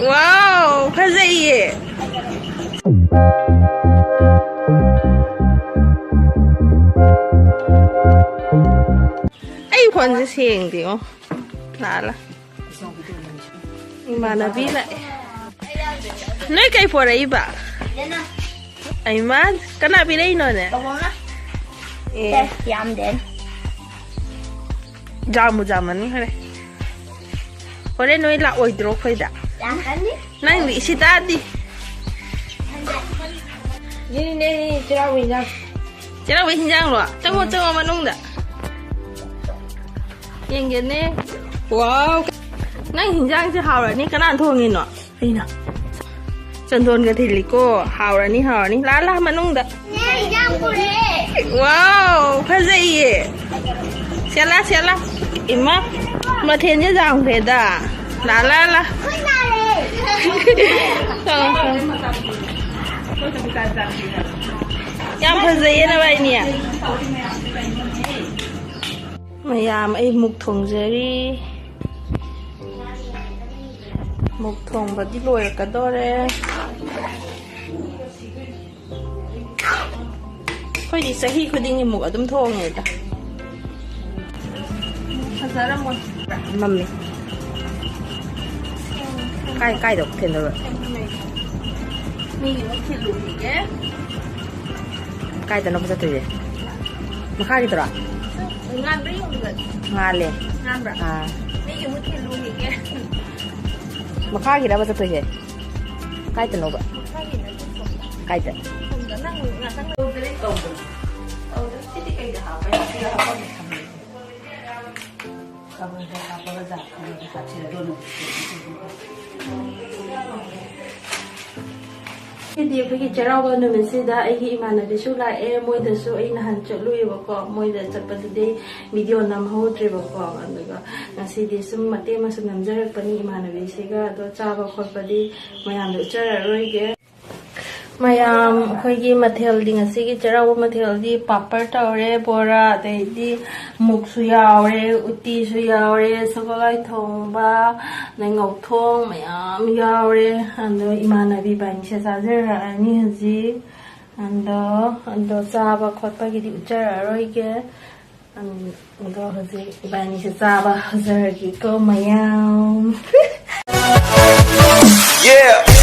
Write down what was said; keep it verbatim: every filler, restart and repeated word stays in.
ꯋꯥꯎ, ꯐꯖꯩꯌꯦ꯫ ꯑꯩ ꯐꯣꯟꯁꯦ ꯁꯦꯡꯗꯦꯉꯣ꯫ ꯂꯥꯛꯑ ꯂꯥꯛ꯫ ꯏꯃꯥꯟꯅꯕꯤ ꯂꯥꯛꯑꯦ꯫ ꯅꯣꯏ ꯀꯩ ꯄꯣꯔꯛꯏꯕ? ꯑꯩꯃꯥ, ꯀꯅꯥ ꯄꯤꯔꯛꯏꯅꯣꯅꯦ? ꯇꯥꯃꯣꯅ꯫ ꯑꯦ꯫ ꯁꯦ, ꯌꯥꯝꯗꯦ꯫ ꯖꯥꯝꯕꯨ ꯖꯥꯝꯃꯅꯤ ꯈꯔꯦ꯫ ꯍꯣꯔꯦꯟ ꯅꯣꯏ ꯂꯥꯛꯑꯣꯏꯗ꯭ꯔꯣ ꯑꯩꯈꯣꯏꯗ? ꯂꯥꯛꯀꯅꯤ꯫ ꯅꯪꯗꯤ ꯏꯁꯤꯇꯥꯗꯤ? ꯅꯤꯅꯦ, ꯅꯤꯅꯦ, ꯆꯩꯔꯥꯎꯕ ꯏꯟꯖꯥꯡ꯫ ꯆꯩꯔꯥꯎꯕ ꯍꯤꯟꯖꯥꯡꯂꯣ? ꯆꯪꯉꯣ, ꯆꯪꯉꯣ ꯃꯅꯨꯡꯗ꯫ ꯌꯦꯡꯒꯦꯅꯦ꯫ ꯋꯥꯎ꯫ ꯅꯪ ꯍꯤꯟꯖꯥꯡꯁꯦ ꯍꯥꯎꯔꯅꯤ꯫ ꯀꯅꯥꯅ ꯊꯣꯡꯉꯤꯅꯣ? ꯑꯩꯅ꯫ ꯆꯟꯗꯣꯟꯒ ꯊꯤꯜꯂꯤꯀꯣ꯫ ꯍꯥꯎꯔꯅꯤ, ꯍꯥꯎꯔꯅꯤ꯫ ꯂꯥ, ꯂꯥ, ꯃꯅꯨꯡꯗ꯫ ꯅꯦ, ꯏꯟꯖꯥꯡ ꯄꯨꯔꯛꯑꯦ꯫ ꯋꯥꯎ, ꯐꯖꯩꯌꯦ꯫ ꯁꯦꯂꯥ, ꯁꯦꯂꯥ꯫ ꯏꯃꯥ, ꯃꯊꯦꯜꯁꯦ ꯌꯥꯝꯈ꯭ꯔꯦꯗ꯫ ꯂꯥ, ꯂꯥ, ꯂꯥ꯫ ꯈꯨꯠ ꯅꯥꯔꯦ꯫ ꯌꯥꯝ ꯐꯖꯩꯌꯦ ꯅꯕꯥꯏꯅꯤ꯫ ꯃꯌꯥꯝ, ꯑꯩ ꯃꯨꯛ ꯊꯣꯡꯖꯔꯤ꯫ ꯃꯨꯛ ꯊꯣꯡꯕꯗꯤ ꯂꯣꯏꯔꯛꯀꯗꯣꯔꯦ꯫ ꯑꯩꯈꯣꯏꯗꯤ ꯆꯍꯤ ꯈꯨꯗꯤꯡꯒꯤ ꯃꯨꯛ ꯑꯗꯨꯝ ꯊꯣꯡꯉꯦꯗ꯫ ꯐꯖꯔꯝꯃꯣꯏ꯫ ꯃꯝꯃꯦ꯫ ꯀꯥꯏ, ꯀꯥꯏꯗ ꯊꯦꯡꯅꯕ? ꯃꯤꯒꯤ ꯃꯨꯛ ꯊꯤꯜꯂꯨꯈꯤꯒꯦ꯫ ꯀꯥꯏꯗꯅꯣꯕ ꯆꯠꯇꯣꯏꯁꯦ? ꯃꯈꯥꯒꯤꯗꯨꯔꯣ? ꯉꯥꯟꯕ꯭ꯔꯥ ꯌꯦꯡꯉꯨꯕ? ꯉꯥꯜꯂꯦ꯫ ꯉꯥꯟꯕ꯭ꯔꯥ? ꯑꯥ꯫ ꯃꯤꯒꯤ ꯃꯨꯛ ꯊꯤꯜꯂꯨꯈꯤꯒꯦ꯫ ꯃꯈꯥꯒꯤꯔꯕ ꯆꯠꯇꯣꯏꯁꯦ? ꯀꯥꯏꯗꯅꯣꯕ? ꯃꯈꯥꯒꯤ ꯅꯠꯇꯦ, ꯁꯣꯝꯗ꯫ ꯀꯥꯏꯗ? ꯁꯣꯝꯗ꯫ ꯅꯪ ꯉꯥꯛꯇꯪ ꯇꯧꯗ꯭ꯔꯦ, ꯇꯧꯗ꯭ꯔꯦ꯫ ꯇꯧꯗ꯭ꯔꯦ꯫ ꯁꯤꯗꯤ ꯀꯩꯗ ꯍꯥꯞꯄ? ꯁꯤꯗ ꯍꯥꯞꯄ꯫ ꯈꯕꯔꯗ ꯍꯥꯞꯄꯒ ꯖꯥꯠ ꯈꯕꯔꯗ ꯍꯥꯞꯁꯤꯔ? ꯑꯗꯨꯅ ꯁꯤꯗꯤ ꯑꯩꯈꯣꯏꯒꯤ ꯆꯩꯔꯥꯎꯕ ꯅꯨꯃꯤꯠꯁꯤꯗ ꯑꯩꯒꯤ ꯏꯃꯥꯟꯅꯕꯤꯁꯨ ꯂꯥꯛꯑꯦ꯫ ꯃꯣꯏꯗꯁꯨ ꯑꯩ ꯅꯍꯥꯟ ꯆꯠꯂꯨꯏꯕꯀꯣ, ꯃꯣꯏꯗ ꯆꯠꯄꯗꯨꯗꯤ ꯚꯤꯗꯤꯑꯣ ꯅꯝꯍꯧꯗ꯭ꯔꯦꯕꯀꯣ꯫ ꯑꯗꯨꯒ ꯉꯁꯤꯗꯤ ꯁꯨꯝ ꯃꯇꯦꯛ ꯑꯃꯁꯨ ꯅꯝꯖꯔꯛꯄꯅꯤ ꯏꯃꯥꯟꯅꯕꯤꯁꯤꯒ꯫ ꯑꯗꯣ ꯆꯥꯕ ꯈꯣꯠꯄꯗꯤ ꯃꯌꯥꯝꯗ ꯎꯠꯆꯔꯔꯣꯏꯒꯦ꯫ ꯃꯌꯥꯝ, ꯑꯩꯈꯣꯏꯒꯤ ꯃꯊꯦꯜꯗꯤ, ꯉꯁꯤꯒꯤ ꯆꯩꯔꯥꯎꯕ ꯃꯊꯦꯜꯗꯤ ꯄꯥꯄꯔ ꯇꯧꯔꯦ, ꯕꯣꯔꯥ, ꯑꯗꯩꯗꯤ ꯃꯨꯛꯁꯨ ꯌꯥꯎꯔꯦ, ꯎꯇꯤꯁꯨ ꯌꯥꯎꯔꯦ, ꯁꯒꯣꯜꯍꯋꯥꯏ ꯊꯣꯡꯕ, ꯑꯗꯩ ꯉꯧꯊꯣꯡ ꯃꯌꯥꯝ ꯌꯥꯎꯔꯦ꯫ ꯑꯗꯣ ꯏꯃꯥꯟꯅꯕꯤ ꯏꯕꯥꯅꯤꯁꯦ ꯆꯥꯖꯔꯛꯑꯅꯤ ꯍꯧꯖꯤꯛ꯫ ꯑꯗꯣ, ꯑꯗꯣ ꯆꯥꯕ ꯈꯣꯠꯄꯒꯤꯗꯤ ꯎꯠꯆꯔꯛꯑꯔꯣꯏꯒꯦ꯫ ꯑꯗꯣ ꯍꯧꯖꯤꯛ ꯏꯕꯥꯅꯤꯁꯦ ꯆꯥꯕ ꯍꯧꯖꯔꯒꯦꯀꯣ ꯃꯌꯥꯝ꯫ Yeah.